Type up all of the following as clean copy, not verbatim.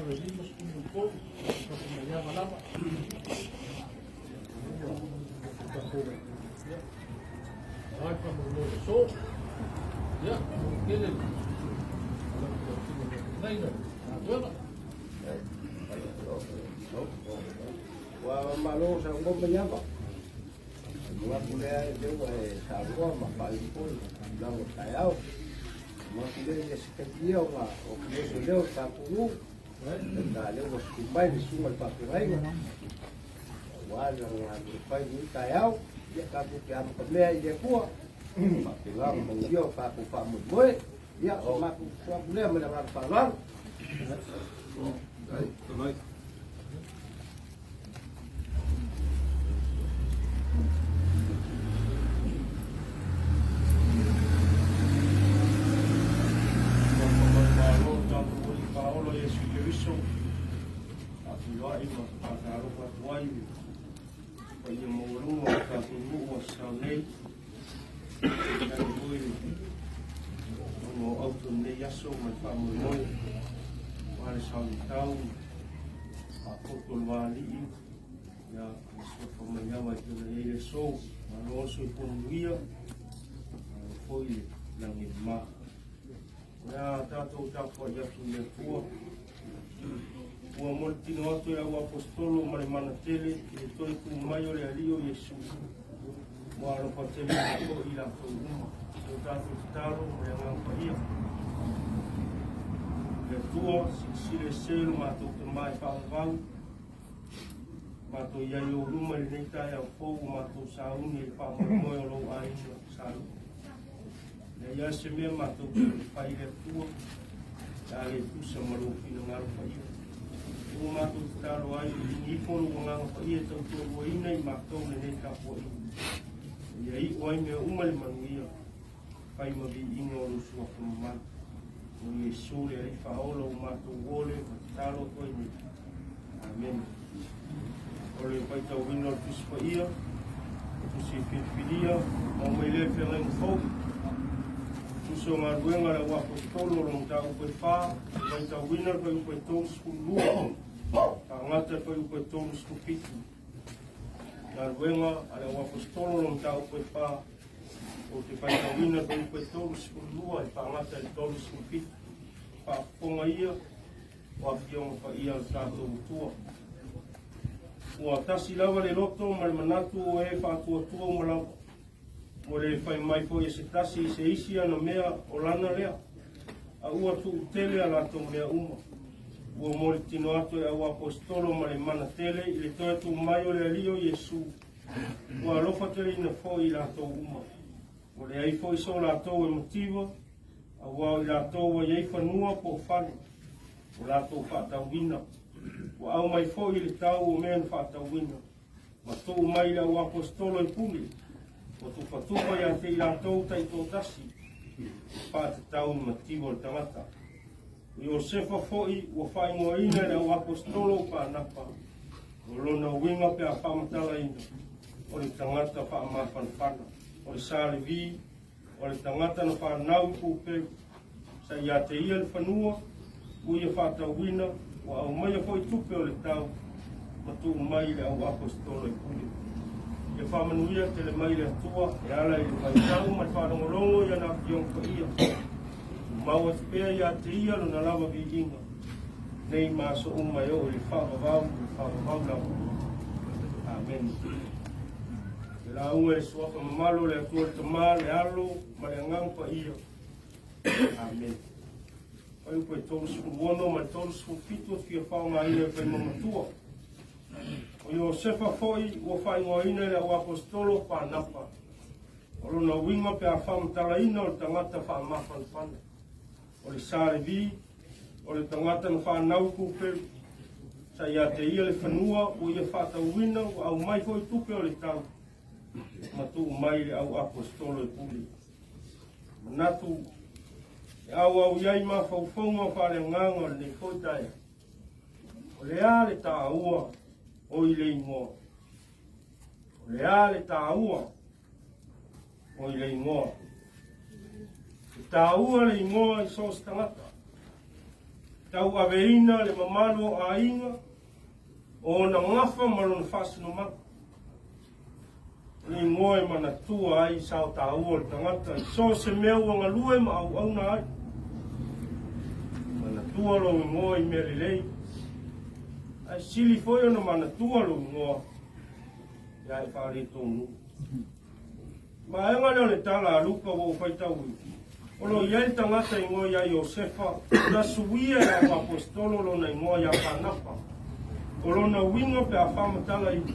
numera 53, Maiava lava. Ai pa mo le so. Ia, kele. Nei na. Ua malo sa ngo mai ava. Manatu lea e lea ua e saunoa ma faaiu foi i tulaga o taeao. Manatu lea ia se taimi ia ona oo mai se leo o le tatou nuu. Na lea ua susu mai le susuga i le faafeagaiga aua le galuega fai i lenei taeao. Ia tatou te amatamea i le Atua, faapena ona manuia o tatou faamoemoe. Ia, o matou soso atu lea ma le agaga faaaloalo. Malo le tatou Alii Faaola Iesu Keriso, faafeiloai ma faatalofa atu ai i le paia maualuga o le tatou nuu o Asau nei. Tainane foi le logo o auto lenei aso ma le faamoemoe aua le saolitau faapoto o le vaalii ia ma suafa mai lava e pei ona i ai le aso. Malo le soifua manuia, malo foi le lagi e mama. O le a tatou tapuai atu i le Atua. Ua molitino atu e lau aposetolo ma le mana tele i le toe tu mai o le Alii o Iesu. Ua alofa tele mai foi i latou uma. O tatou tatalo ma le Agaga Paia. Le Atua, silasila ese lo matou tama e faavavau. Matou i ai ou luma i lenei taeao fou ua matou sauni i le faamoemoe o lou aiga sa lupe. Leai lava se mea matou te fai i le Atua, pe a le tusa ma lou finagalo paia. Ua matou tatalo ai, i ifo lou Agaga Paia e tautoaluaina i matou lenei tapuaiga. Ia iu ai mea uma le manuia, fai ma viiga o lou suafa mamalu. O Iesu le Alii Faaola ua matou ole ma tatalo atu ai nei. Amene. O le faitauina o le Tusi Paia, o Tusi Filifilia, ma aumai lea i Feagaiga Fou. Tusi o Galuega a le Au Aposetolo o lo Mataupu e 4, faitauina le fuaiupu e 32, faagata le fuaiupu e 37. Galuega a le Au Aposetolo o lo Mataupu e 4, ou te faitauina le fuaiupu e 32 e faagata i le 37. Faafofoga ia o Afioga Paia a le tatou Atua. Ua tasi lava le loto ma le manatu o e faatuatua uma lava. Ua le fai mai foi e se tasi i se isi ana mea o lana lea, a ua tuutele a latou mea uma. Ua molitino atu e au aposetolo ma le mana tele i le toe tu mai o le Alii o Iesu. Ua alofa teleina foi i latou uma. Ua leai foi so latou e mativa, aua o i latou ua i ai fanua po o fale, ua latou faatauina. Ua aumai foi le tau o mea na faatauina, ma tuu mai i le auaposetolo e pule, ua tufatufa ia te i latou taitoatasi, e faatatau i mativa o le tagata. O Iosefa foi ua faaigoaina e le auaposetolo o Panapa, o lona uiga pe a faamatalaina, o le tagata faamafanafana, o le sa Levi, o le tagata na fanau i Kupeu, sa ia te ia le fanua, ua ia faatauina, ua aumaia foi tupe o le tau, ma tuu mai i le au aposetolo e pule. Ia faamanuia tele mai le Atua e ala i le faitau ma le faalogologo i ana Afioga Paia. Tumau atu pea ia te ia lona lava viiga, nei ma aso uma e oo i le faavavau ma le faavavau lava. Amene. Le lauga i le suafa mamalu o le Atua le Tama, le Alo ma le Agaga Paia. Amene. Fuaiupu e 36 ma le 37 o fia faaaogaina e faima matua. O Iosefa foi ua faaigoaina e le auaposetolo Panapa. O lona uiga pe a faamatalaina o le tagata faamafanafana. O le sa Levi, o le tagata na fanau i Kupeu. Sa ia te ia le fanua ua ia faatauina ua aumai foi tupe o le tau ma tuu mai le au aposetolo e pule. Manatu e auau i ai mafaufauga faaleagaga o lenei foi taeao. O le a le taua o i le igoa? O le a le taua o i le igoa? E taua le igoa i so o se tagata. Tauaveina le mamalu o aiga, o ona gafa ma lona faasinomaga. O le igoa e manatua ai sao taua o le tagata i so o se mea ua galue ma auauna ai. Manatua lou igoa i mea lelei, ae sili foi ona manatua lou igoa ia e faaletonu. Vaega lea o le tala a Luka ua ou faitauina, o lo o i ai le tagata e igoa ia Iosefa, na suia e le auaposetolo lona igoa ia Panapa. O lona uiga pe a faamatalaina,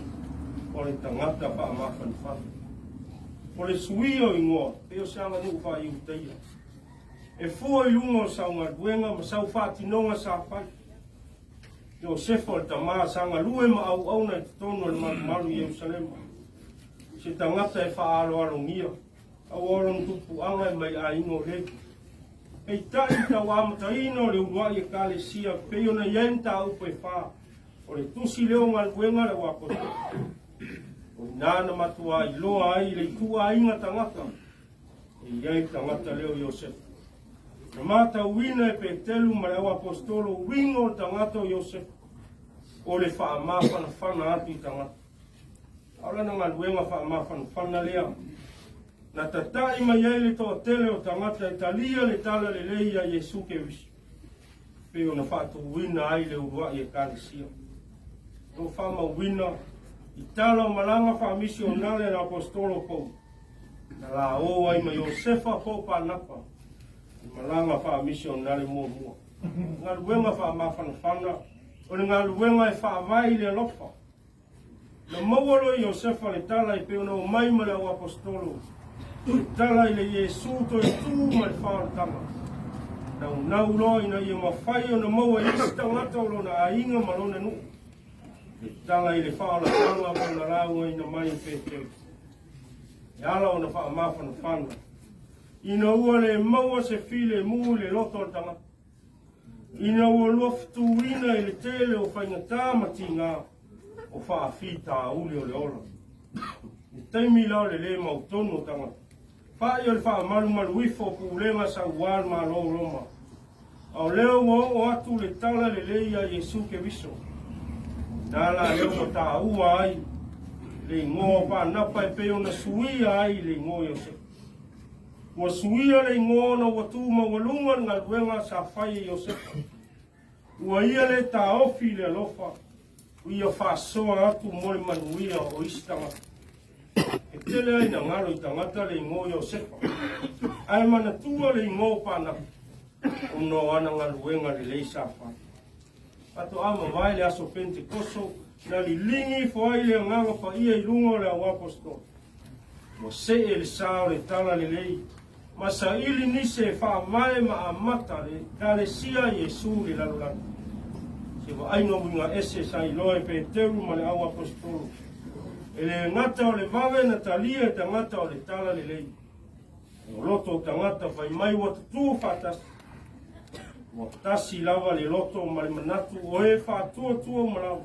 o le tagata faamafanafana. O le suia o igoa, pei o se aganuu faa-Iutaia, e fua i luga o sau galuega ma sau faatinoga sa fai. Iosefa o le tama sa galue ma auauna i totonu o le malumalu i Ierusalema, se tagata e faaaloalogia, aua o lona tupuaga e mai aiga o Levi. Peitai i tau amataina o le uluai ekalesia pei ona i ai mataupu e fa o le tusi lea o galuega a le auaposeitolo. O i ina na matuā iloa ai le ituaiga tagata e i ai le tagata lea o Iosefa. Na matauina e Petelu ma le auaposeitolo uiga o le tagata o Iosefa, o le faamafanafana atu i tagata. A o lana galuega faamafanafana lea na tatai mai ai le toatele o tagata e talia le tala lelei ia Iesu Keriso, pei ona faatuina ai le uluai ekalesia. O lo o faamauina i tala o malaga faamisionale a le aposetolo Paulo, na laō ai ma Iosefa po o Panapa i malaga faamisionale muamua. Galuega faamafanafana o le galuega e faavae i le alofa. Na maua loa e Iosefa le tala e pei ona omai ma le auaposetolo, le tala i le Iesu toe tu ma le faaolataga. Naunau loa ina ia mafai ona maua e isi tagata o lona aiga ma lona nuu le tala i le faaolataga po na laugaina mai e Petelo. E ala ona faamafanafana ina ua le maua se filemu i le loto o le tagata, ina ua luafituina i le tele o faigata ma tiga o faafitauli o le ola. I le taimi la o le lē mautonu o tagata, fa'i o le faamalumalu ifo o pulega sauā le Malo o Roma, a o lea ua oo atu le tala lelei ia Iesu Keriso. Inā la lea ua taua ai le igoa o Panapa e pei ona suia ai le igoa o Iosefa. Ua suia le igoa ona ua tu maualuga le galuega sa fai e Iosefa. Ua ia lē taofi i le alofa, ua ia faasoa atu mo le manuia o isi tagata. E tele ai ina galo i tagata le igoa o Iosefa, ae manatua le igoa o Panapa ona o ana galuega lelei sa fai. Faatoa mavae le aso Pentekoso na liligi ifo ai le Agaga Paia i luga o le auaposeitolo. Ua see le sa o le tala lelei ma saili nisi e faavae ma amata le Ekalesia a Iesu i le lalolagi. Se vaaiga uiga ese sa iloa e Peteru ma le auaposeitolo, e le gata o le vave na talia e tagata o le tala lelei, o loto o tagata fai mai ua tutū faatasi. Ua tasi lava le loto ma le manatu o e faatuatua uma lava.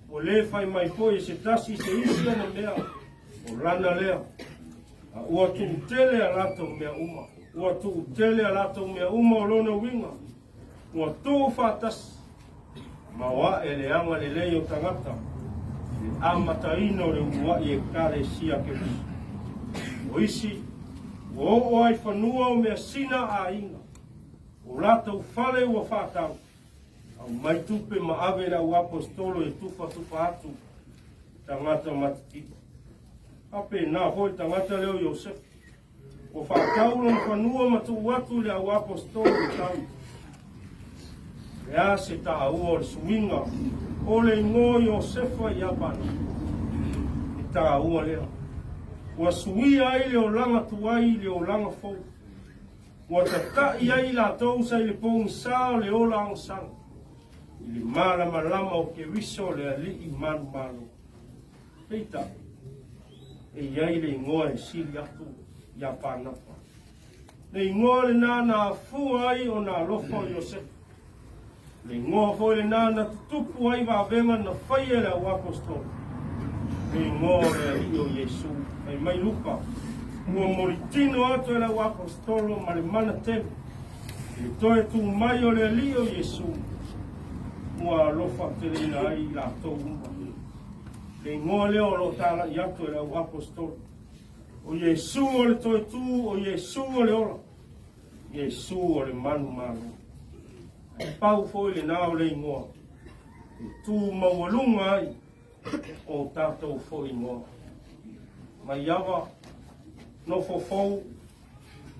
Ua le fai mai foi e se tasi se isi ana mea, o lana lea. A ua tuutele a latou mea uma. Ua tuutele a latou mea uma o lona uiga. Ua tuu faatasi ma oae le agalelei o tagata i le amataina o le uluai ekalesia Keriso. O isi, ua oo ai fanua o measina a aiga, o latou fale ua faatau, aumai tupe ma ave le auaposetolo e tufatufa atu i tagata matitiva. Faapena foi le tagata lea o Iosefa. Ua faatau lona fanua ma tuu atu i le auaposetolo i tau. Le a se taua o le suiga o le igoa o Iosefa ia Panapa? E taua lea. Ua suia ai le olaga tuai i le olaga fou. Ua tata'i ai i latou sa i le pogisa o le ola agasala, i le malamalama o Keriso le Alii manumalo. Peitai, e i ai le igoa e sili atu iā Panapa. Le igoa lenā na afua ai ona alofa o Iosefa. Le igoa foi lenā na tutupu ai vavega na faia e le auaposetolo. Le igoa o le Alii o Iesu, fai mai Luka, ua molitino atu e le auaposetolo ma le mana tele. I le toe tu mai o le Alii o Iesu, ua alofa teleina ai i latou uma. Le igoa lea o lo o talai atu e le au aposetolo. O Iesu o le toe tu, o Iesu o le ola, Iesu o le manumalo. Ae pau foi lena o le igoa e tu maualuga ai o tatou foi igoa. Maiava, nofo fou,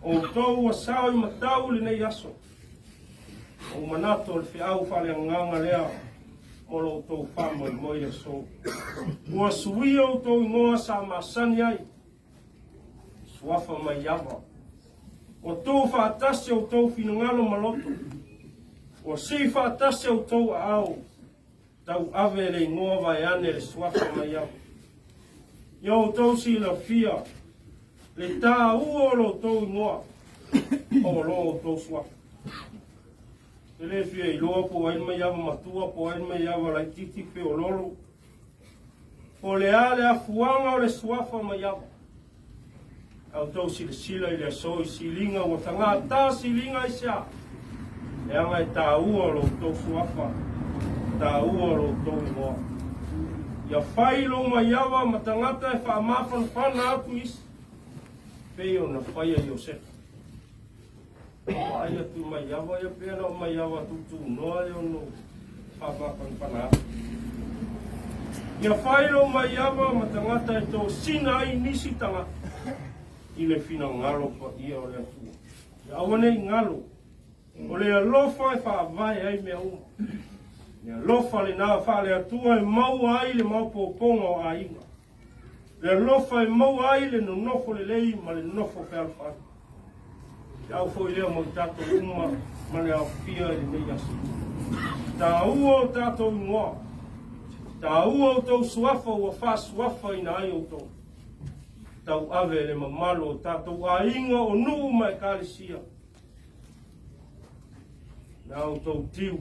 outou ua sao i matau lenei aso. Ou manatu o le feau faaleagaga lea mo lo outou faamoemoe i le aso. Ua suia outou igoa sa masani ai, suafa Maiava. Ua tu faatasi outou finagalo ma loto. Ua sii faatasi outou aao, tauave le igoa vaeane le suafa Maiava. Ia outou silafia le taua o lo outou igoa o lo outou suafa. E le fia iloa po o ai le Maiava matua, po o ai le Maiava laitiiti feololo. Po o le a le afuaga o le suafa Maiava. A outou silasila i le aso i siliga ua tagata siliga aisea? Leaga e taua lo outou suafa, taua lo outou igoa. Ia fai lou maiava ma tagata e faamafanafana atu isi, pei ona faia Iosefa. Vaai atu i maiava ia pei ona o maiava tuutuunoa e ono faamafanafana atu. Ia fai lou maiava ma tagata e tosina ai nisi tagata i le finagalo paia o le Atua. Ia aua ne i galo, o le alofa e faavae ai mea uma. Le alofa lena faale-Atua e maua ai le maopoopoga o aiga. Le alofa e maua ai le nonofo lelei ma le nofo fealofani. Te au foi lea mo i tatou uma ma le aofia i lenei aso. Taua o tatou igoa, taua outou suafa ua faasuafaina ai outou. Tauave le mamalu o tatou aiga o nuu ma ekalesia. Na outou tiu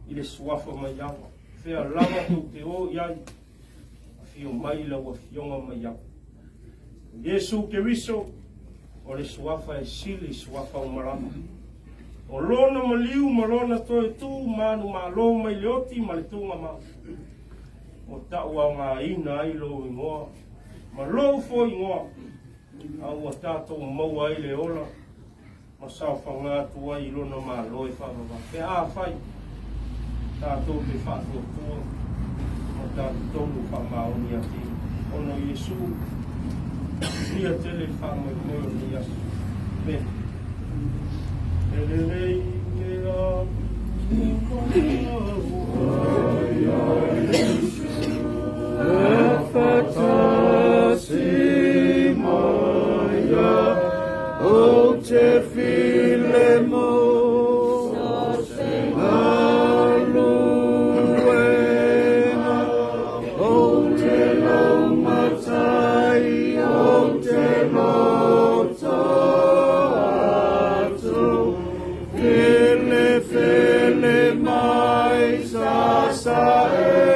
i le suafa Maiava, fea lava tou te o i ai, afio mai lau afioga Maiava. O Iesu Keriso, o le suafa e sili suafa uma lava. O lona maliu ma lona toe tu manumalo mai le oti ma le tugamau. Ua tauaogaina ai lou igoa ma lou foi igoa, a ua tatou maua ai le ola ma saofaga atu ai i lona Malo e faavavau. Pe afai tatou te faatuatua ma talitonu faamaoni ia te Ia. Ona o Iesu, ia tele le faamoemoe o lenei aso. Amen. E lelei mea Ou te filemu galuega Ou te laumatai Ou te loto atu Fele fele mai sa sa e.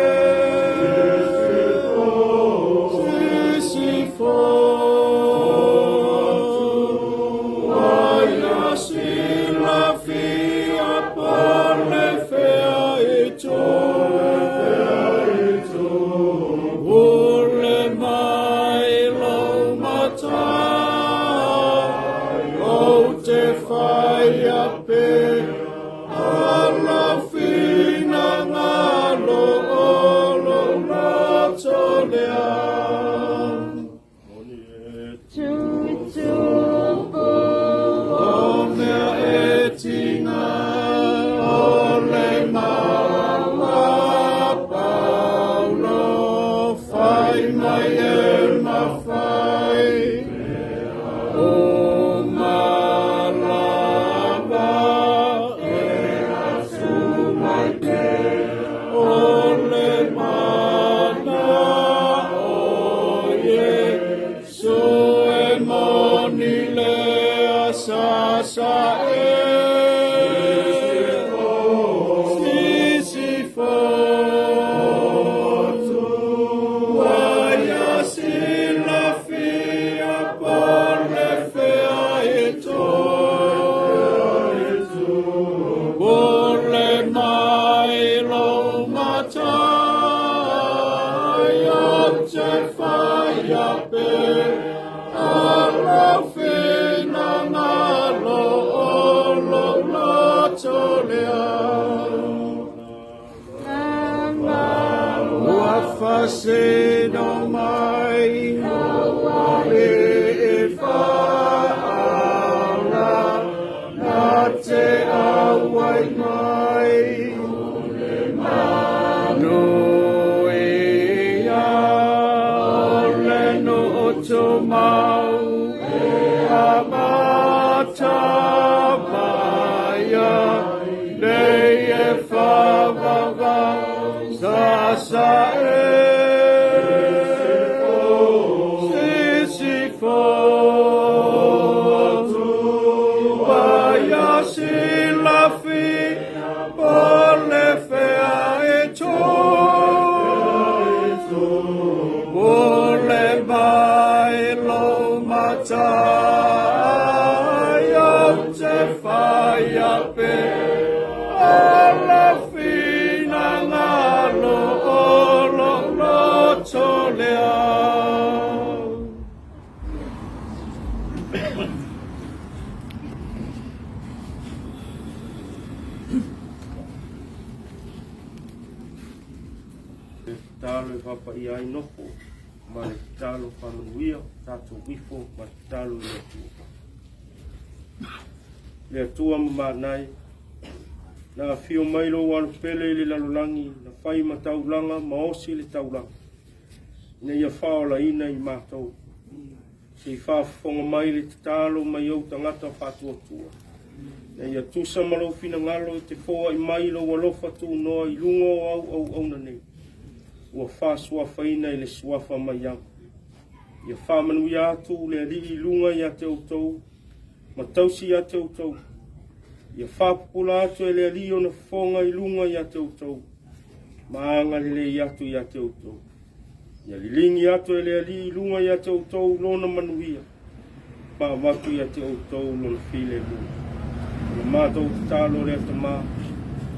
te whaia pe a lau finangalo o lou loto lea. Ua fasino mai e whaala na te awai mai Nuia o le no tumau amata maia nei e whavava sa sa e sisi fo Ua silafi o le fea e tō O le mai lo matai o te whaia pe a la finangalo o lo loto lea. Le tatalo e faapaia ai nofo ma le tatalo faamanuia tatou ifo ma le tatalo i le Atua. Le Atua ma manai, na afio mai lou alopele i le lalolagi, na fai ma taulaga ma osi le taulaga, ina ia faaolaina i matou. Se i faafofoga mai le tatalo mai ou tagata faatuatua. Na ia tusa ma lou finagalo e te foai mai lou alofa tunoa i luga o au auauna nei. Ua faasuafaina i le suafa maiava. Ia faamanuia atu le Alii i luga ia te outou, ma tausi ia te outou. Ia faapupula atu e le Alii ona fofoga i luga ia te outou, ma agalelei atu ia te outou. Ia liligi atu e le Alii i luga ia te outou lona manuia, ma avatu ia te outou lona filemu. O le matou tatalo lea Tamā,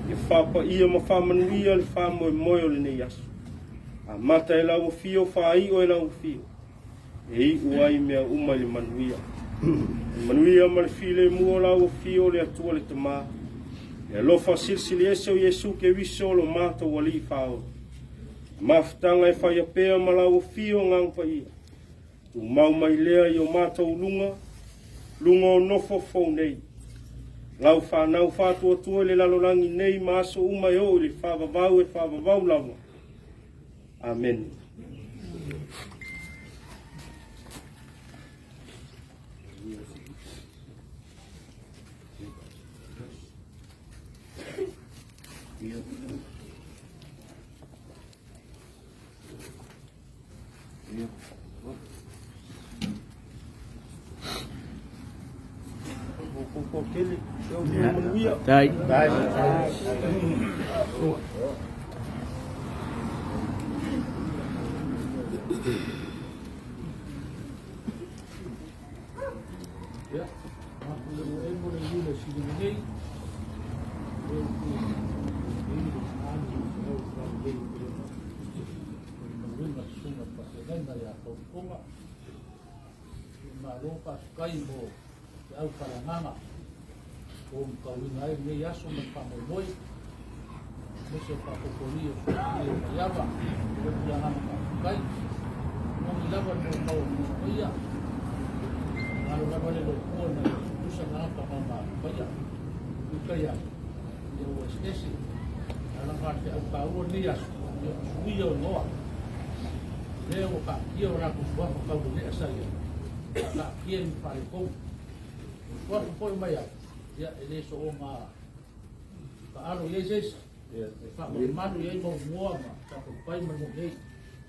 ia faapaia ma faamanuia le faamoemoe o lenei aso. Amata e lau afio, faai'o e lau afio, e iu ai mea uma i le manuia. Le manuia ma le filemu o lau afio le Atua le Tamā, le alofa silisili ese o Iesu Keriso lo matou Alii faaola. Mafutaga e faia pea ma lau afio Agaga Paia, tumau mai lea i o matou luga, luga o nofo fou nei. Lau whanau faatuatua i le lalolagi nei ma aso uma e oo i le faavavau e faavavau lava. Amen. Dai. Ia, matou le ua emo le iu le sili nei. E u ku e i le ani o au le le o le maluina sunga pa te nai ia tau konga. Malo faafetai mo te au falagaga o mauina ai lenei aso ma le faamoemoe aemaise o faafofolia o soifua maiava o le agaga faafetai. Moni lava le maumau o le paia, alo lava le lotoa na tusa tagata ma paia utai ai ia ua eseese alaga te au taua lenei aso ia suia o igoa lea ua taatia o latou suafa taulelea sa ia taatia i faaletonu o suafa foi mai ai ia e le soona taalo i ai se isi e faamalumalu i ai maumua ma tapapai ma nuu nei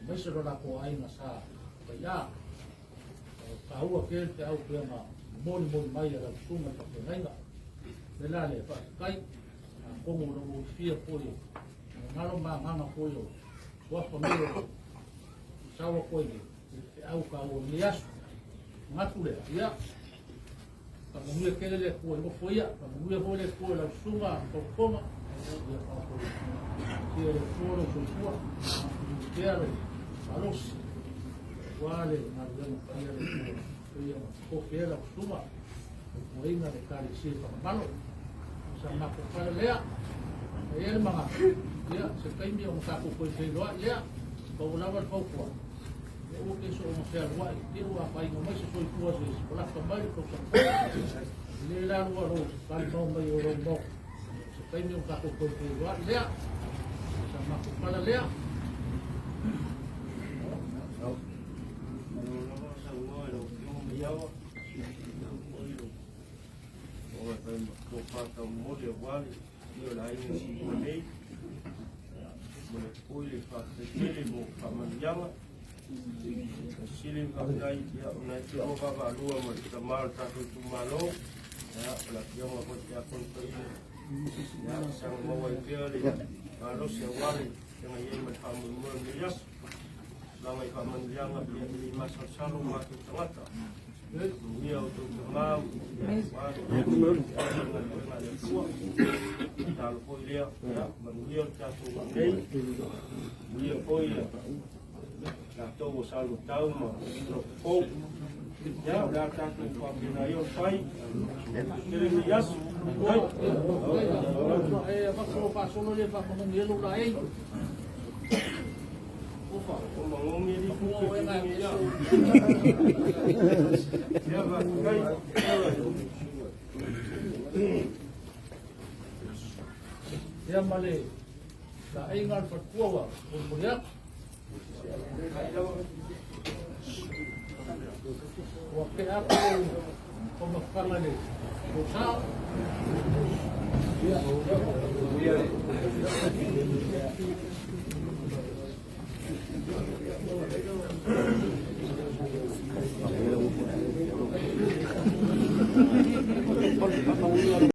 aemaise lo latou aiga sa paiā taua tele te au pea ma molimoli mai a lau susuga i faafeagaiga le la le faafetai atonu o lou fia foi galo ma agaga foi o suafa nei o saua koe nei te au taua nei aso gatu lea ia faamanuia tele le Atua i nofo ia faamanuia foi le Atua i lau susuga tautoga ia faapea le Atua lou soifua pea lou malosi. Aua le galuega paia a le Atua, pei ona tofi ai lau susuga, tautuaina le Ekalesia i Fagamalo. O sa matou tala lea, e i ai le manatu, ia, se taimi ona tatou toe feiloai lea, pau lava le fautuaga, ia aua te soona fealuai te i ua afaina mai se soifua o se isi, o lata mai le tausaga fou. E le la lua lou falimau mai o lou maota, se taimi ona tatou toe feiloai lea. O sa matou tala lea. Malo lava saunoa i lau Afioga Maiava, o fai ma tofa taumoli aua le afio o le aiga Siua nei. Momoli atu foi le faafetai tele mo faamanuiaga. Sili ma faafetai ia ona e te vaavaalua ma le tama o le tatou itumalo, ia o le afioga foi le Tiakono Toeaina, ia saga maua ai pea le malosi aua le feagai ai ma le faamoemoe o lenei aso. Tulaga i faamanuiaga ia e le masalosalo o matou tagata. Manuia outou tama, ia aua le galuega a le Atua. Tatalo foi lea, ia manuia le tatou nei. Manuia foi ia tatou o Salutau ma Lopou. Ia, o le a tatou faapena ia ona fai. Tele lenei aso. Ai. E avatu lau faasolo lea faamanogi ai lou laei. Ofa. O magogi li Ua kuke oe na te e ia. so. Ia, faafetai. Ia ma le laeiga a le faletua ua molimoli atu. Ua tea atu lou taumafataga i le lou sao.